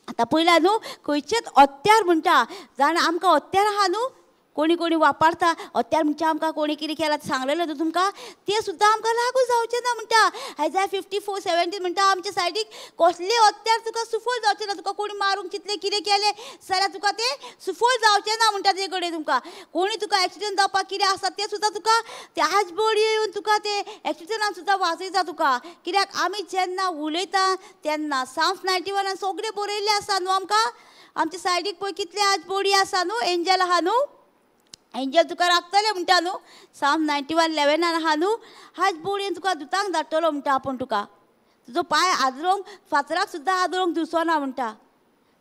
आतां पयला न्हू खंयचेच हत्यार म्हणटा जाणा, आमकां हत्यार आहा न्हू, कोणी कोणी वापरता हत्यार म्हणजे आमकां कोणी कितें केलां सांगलेलें न्हू तुमकां, तें सुद्दां आमकां लागू जावचें ना म्हणटा. आयज 54:17 म्हणटा आमच्या सायडीक कसलें हत्यार तुका सुफळ जावचें ना, तुका कोणी मारूंक चितलें कितें केलें जाल्यार तुका तें सुफळ जावचें ना म्हणटा. तेजे कडेन तुमकां कोणी तुका एक्सिडंट जावपाक कितें आसा तें सुद्दां तुका ते आज बडी येवन तुका ते एक्सिडंटान सुद्दां वाचयता तुका. कित्याक आमी जेन्ना उलयता तेन्ना साम्स 91 सगळें बरयल्लें आसा न्हू आमकां. आमच्या सायडीक पळय कितले आज बडी आसा न्हू, एंजल आहा न्हू, एंजल तुका राखतले म्हणटा न्हू. साम 91:11 आहा न्हू, हाज बोडयेन तुका दुतांक धाडटलो म्हणटा आपूण तुका, तुजो पांय आदरोंक फातराक सुद्दां आदरोंक दिवचो ना म्हणटा.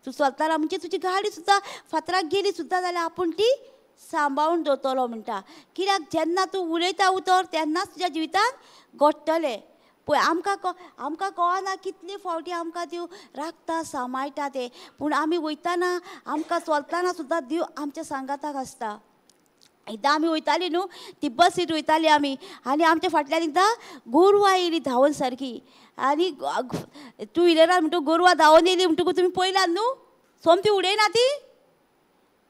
तूं चलतना म्हणजे तुजी गाडी सुद्दां फातराक गेली सुद्दां जाल्यार आपूण ती सांबाळून दवरतलो म्हणटा. कित्याक जेन्ना तूं उलयता उतर तेन्नाच तुज्या जिवितान घडटलें. पळय आमकां आमकां कळना कितले फावटी आमकां देव राखता सांबाळटा ते, पूण आमी वयतना आमकां चलतना सुद्दां देव आमच्या सांगाताक आसता. एकदां आमी वयताली न्हू तिब्बत सीट वयताली आमी आनी आमच्या फाटल्यान एकदां गोरवां येयली धांवन सारकी आनी टू व्हिलरान म्हणटकूच गोरवां धांवन येयली म्हणटकूच तुमी पळयलात न्हू, सोमती उडयना ती,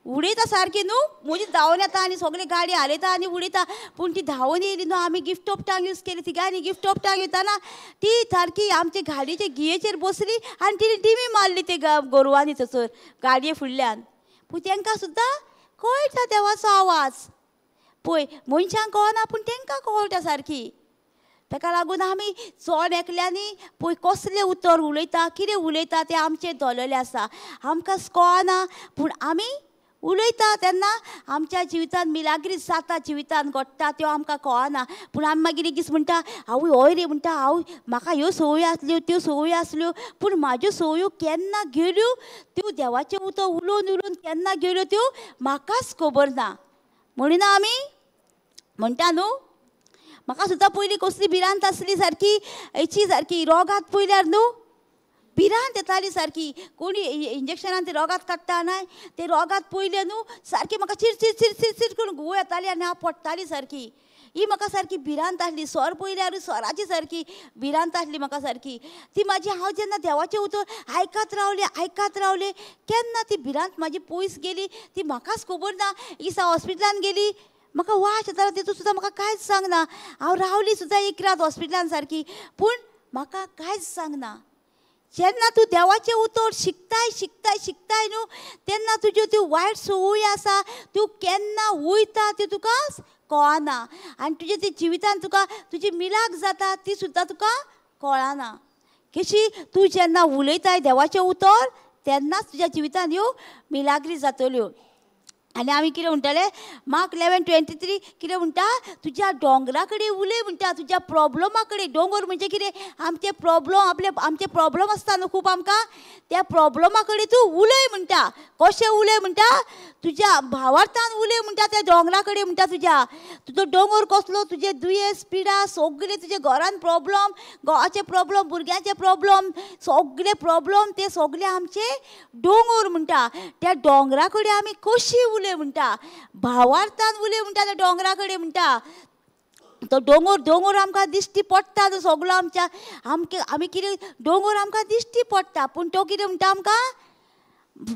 उडयता सारकी न्हू, म्हजी धांवन येता आनी सगळी गाडी हालयता आनी उडयता. पूण ती धांवन येयली न्हू, आमी गिफ्ट ऑफ टांग यूज केली, तिगांनी गिफ्ट ऑफ टांग येताना ती सारकी आमचे गाडयेचे गियेचेर बसली आनी तिणी डिमी मारली ते गोरवांनी थंयसर गाडये फुडल्यान. पूण तांकां सुद्दां कळटा देवाचो आवाज. पळय मनशांक कळना पूण तांकां कळटा सारकी. ताका लागून आमी चड एकल्यांनी पळय कसलें उतर उलयता कितें उलयता तें आमचें धरलेलें आसा, आमकां कळना पूण आमी उलयता तेन्ना आमच्या जिवितान मिलाग्री जाता, जिवितान घडटा त्यो आमकां कळना. पूण आमी मागीर एक दीस म्हणटा आवय हय रे म्हणटा, हांव म्हाका ह्यो संवयो आसल्यो त्यो संवयो आसल्यो पूण म्हाज्यो संवयो केन्ना गेल्यो त्यो देवाचें उतर उलोवन उलोवन केन्ना गेल्यो त्यो म्हाकाच खबर ना म्हणिना आमी म्हणटा न्हू. म्हाका सुद्दां पयलीं कसली भिरांत आसली सारकी हेची सारकी रोगात पयल्यार न्हू भिरांत येताली सारकी, कोणी इंजेक्शनान ते रोगात काडटा न्हय ते रोगात पयलें न्हू सारकी म्हाका चिरचिर चिरचिर चिर करून घुंवळ येताली आनी हांव पडटाली सारकी. ही म्हाका सारकी भिरांत आसली, सर पयल्यार सराची सारकी भिरांत आसली म्हाका सारकी. ती म्हाजी हांव जेन्ना देवाचें उतर आयकत रावलें आयकत रावलें केन्ना ती भिरांत म्हाजी पयस गेली ती म्हाकाच खबर ना. एक दिसा हॉस्पिटलान गेली, म्हाका वास येतालो तितून सुद्दां म्हाका कांयच सांगना. हांव रावली सुद्दां एक रात हॉस्पिटलान सारकी पूण म्हाका कांयच सांगना. जेन्ना तूं देवाचें उतर शिकताय शिकताय शिकताय न्हू तेन्ना तुज्यो त्यो वायट संवय आसा त्यो केन्ना वयता त्यो तुका कळना आनी तुजे ते जिवितान तुका तुजी मिलाग जाता ती सुद्दां तुका कळना. कशी तूं जेन्ना उलयताय देवाचें उतर तेन्नाच तुज्या जिवितान ह्यो मिलाग्री जातल्यो. आनी आमी कितें म्हणटाले, मार्क 11:23 कितें म्हणटा, तुज्या दोंगरा कडेन उलय म्हणटा, तुज्या प्रोब्लमा कडेन. दोंगर म्हणजे कितें, आमचे प्रोब्लम, आपले आमचे प्रोब्लम आसता न्हू खूब आमकां, त्या प्रोब्लमा कडेन तूं उलय म्हणटा. कशें उलय म्हणटा, तुज्या भावार्थान उलय म्हणटा त्या दोंगरा कडेन म्हणटा. तुज्या तुजो दोंगर कसलो, तुजे दुयेंस पिडा सगळे, तुजे घरान प्रोब्लम, घोवाचे प्रोब्लम, भुरग्यांचे प्रोब्लम, सगळे प्रोब्लम ते सगळे आमचे दोंगर म्हणटा. त्या दोंगरा कडेन आमी कशी उलय म्हणटा, भावार्थान उलय म्हणटा त्या दोंगरा कडेन म्हणटा. तो दोंगर दोंगर आमकां दिश्टी पडटा, तो सगळो आमच्या आमके आमी कितें दोंगर आमकां दिश्टी पडटा, पूण तो कितें म्हणटा आमकां,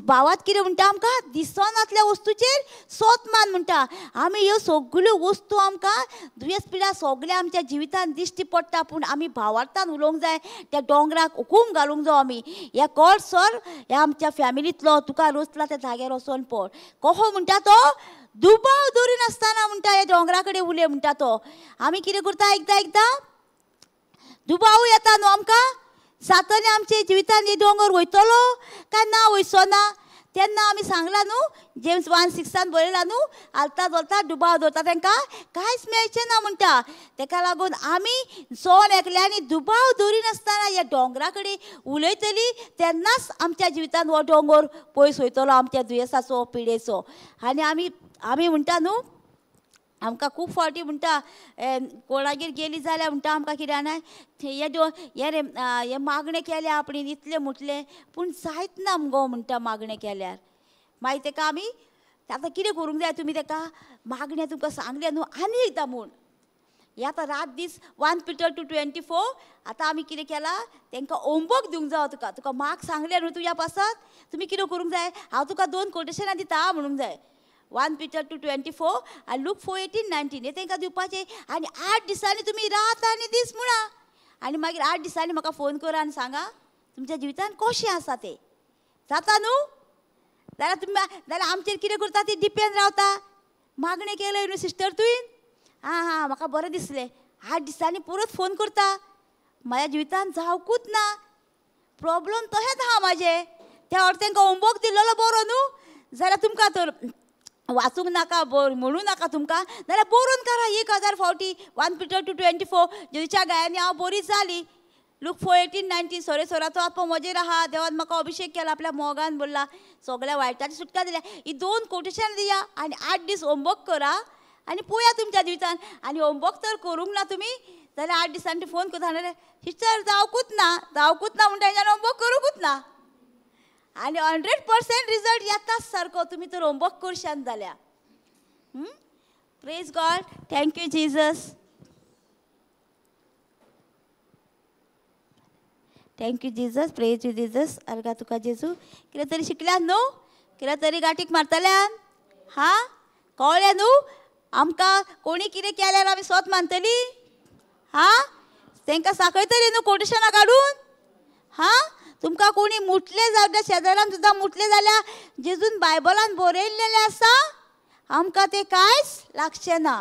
भावात कितें म्हणटा आमकां, दिसनातल्या वस्तूचेर सोत मान म्हणटा. आमी ह्यो सगळ्यो वस्तू आमकां दुयेंस पिडा सगळे आमच्या जिवितान दिश्टी पडटा, पूण आमी भावार्थान उलोवंक जाय, त्या दोंगराक हुकूम घालूंक जाय आमी. ह्या कोड सर ह्या आमच्या फॅमिलींतलो तुका रोसला त्या जाग्यार वचोन पड. कसो म्हणटा तो, दुबाव दवरिनासतना म्हणटा ह्या दोंगरा कडेन उलय म्हणटा तो. आमी कितें करता, एकदां एकदां दुबावूय येता न्हू आमकां, जातलें आमच्या जिवितान हे दोंगर वयतलो काय ना वयचो ना. तेन्ना आमी सांगलां न्हू, जेम्स 1:6 बरयलां न्हू, हालता धोलता दुबाव दवरता तांकां कांयच मेळचें ना म्हणटा. तेका लागून आमी जण एकल्यांनी दुबाव दवरिनासतना ह्या दोंगरा कडेन उलयतली, तेन्नाच आमच्या जिवितान हो दोंगर पयस वयतलो आमच्या दुयेंसाचो पिडेचो. आनी आमी आमी म्हणटा न्हू, आमकां खूब फावटी म्हणटा कोणागेर गेली जाल्यार म्हणटा आमकां कितें जाणा, हे हे रे हे मागणें केलें आपणें इतलें म्हटलें, पूण जायत ना मगो म्हणटा मागणें केल्यार. मागीर तेका आमी आतां कितें करूंक जाय, तुमी तेका मागणें तुमकां सांगलें न्हू आनी एकदां म्हूण. हे आतां रात दीस 1 Peter 2:24 आतां आमी कितें केलां, तांकां होमवर्क दिवंक जावो. तुका तुका मार्क सांगलें न्हू तुज्या पासत, तुमी कितें करूंक जाय, हांव तुका 2 कोटेशनां दिता म्हणूंक जाय. 1 Peter 2:24 आनी लूक 4:18-19 हे तांकां दिवपाचें. आनी 8 दिसांनी तुमी रात आनी दीस म्हणा, आनी मागीर 8 दिसांनी म्हाका फोन करा आनी सांगा तुमच्या जिवितान कशें आसा तें. जाता न्हू? जाल्यार तुमी जाल्यार आमचेर कितें करता ती डिपेंड रावता. मागणें केलें न्हू सिस्टर तुवें, आं हां म्हाका बरें दिसलें, 8 दिसांनी परत फोन करता, म्हाज्या जिवितान जावकूच ना, प्रोब्लम तशेंच आहा म्हाजें. त्या अर्थ तांकां होमवर्क दिल्लो बरो न्हू, जाल्यार तुमकां तर वाचूंक नाका, म्हणूं नाका तुमकां, जाल्यार बरोवन करा 1000 फावटी 1 Peter 2:24 जेजूच्या गायांनी हांव बरी जाली. लूक 4:18-19 सोरे सोराचो आत्मो म्हजेर आहा, देवान म्हाका अभिशेक केला, आपल्या मोगान भरला, सगळ्या वायटाची सुटका दिल्या. ही 2 कोटेशन दिया आनी 8 दीस होमवर्क करा आनी पळया तुमच्या जिवितान. आनी होमवर्क तर करूंक ना तुमी जाल्यार 8 दिसांनी फोन करता, सिस्टर जावकूच ना, जावकूच ना म्हणटा, हेज्यान होमवर्क करूंकूच ना. आनी 100% रिजल्ट येताच सारको तुमी तर होमवर्क करशात जाल्यार. Praise God, thank you Jesus, thank you Jesus, praise you Jesus. अर्गा तुका जेजू. कितें तरी शिकल्यान न्हू, कितें तरी गांठीक मारतल्यान, हां कळ्ळें न्हू आमकां कोणी कितें केल्यार आमी स्वत मानतली, हां तांकां सांगयतली न्हू कोटेशनां काडून. हां तुमकां कोणी मुटले जावं शेजारान सुद्दां मुटले जाल्यार जेजून बायबलान बरयल्लेलें आसा, आमकां तें कांयच लागचें ना.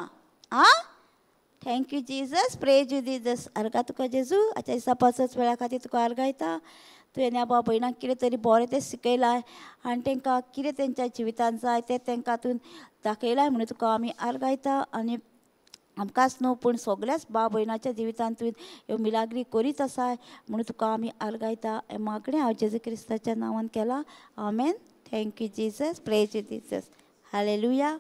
आं thank you Jesus, praise you Jesus. अर्गा तुका जेजू, आतां दिसा पासच वेळा खातीर तुका अर्गायता. तुवें ह्या बाबा भयणांक कितें तरी बरें तें शिकयलां आनी तांकां कितें तेंच्या जिवितान जाय तें तांकां तूं दाखयलां म्हणून तुका आमी अर्गायता. आनी आमकांच न्हू पूण सगळ्याच भाव भयणाच्या जिवितांत तुवें ह्यो मिलाग्री करीत आसाय म्हणून तुका आमी अर्गायता. हें मागणें हांव जेजू क्रिस्ताच्या नांवान केलां, आमेन. Thank you Jesus, praise you Jesus, hallelujah.